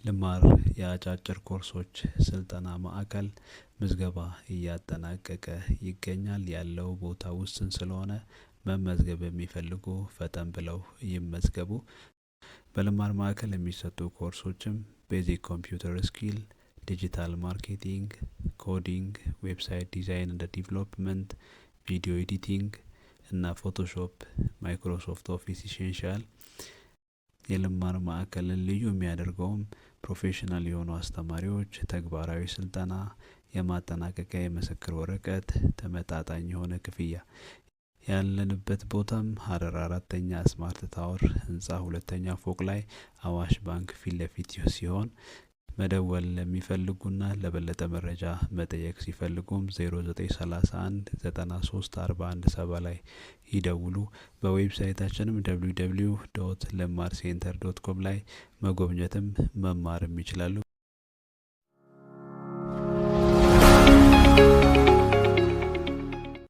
ልማር የአጫጭር ኮርሶች ስልጠና ማዕከል ምዝገባ እያጠናቀቀ ይገኛል። ያለው ቦታ ውስን ስለሆነ መመዝገብ የሚፈልጉ ፈጠን ብለው ይመዝገቡ። በልማር ማዕከል የሚሰጡ ኮርሶችም basic computer skill፣ digital marketing፣ coding፣ website design and development፣ video editing እና Photoshop፣ Microsoft Office Essential። የልማር ማዕከልን ልዩ የሚያደርገውም professional የሆኑ አስተማሪዎች፣ ተግባራዊ ስልጠና፣ የማጠናቀቂያ የምስክር ወረቀት፣ ተመጣጣኝ የሆነ ክፍያ። ያለንበት ቦታም ሀረር አራተኛ ስማርት ታወር ህንፃ ሁለተኛ ፎቅ ላይ አዋሽ ባንክ ፊት ለፊት ሲሆን መደወል ለሚፈልጉና ለበለጠ መረጃ መጠየቅ ሲፈልጉም 0931 93 41 70 ላይ ይደውሉ። በ website ኣችንም www.ልማር center.com ላይ መጎብኘትም መማርም ይችላሉ።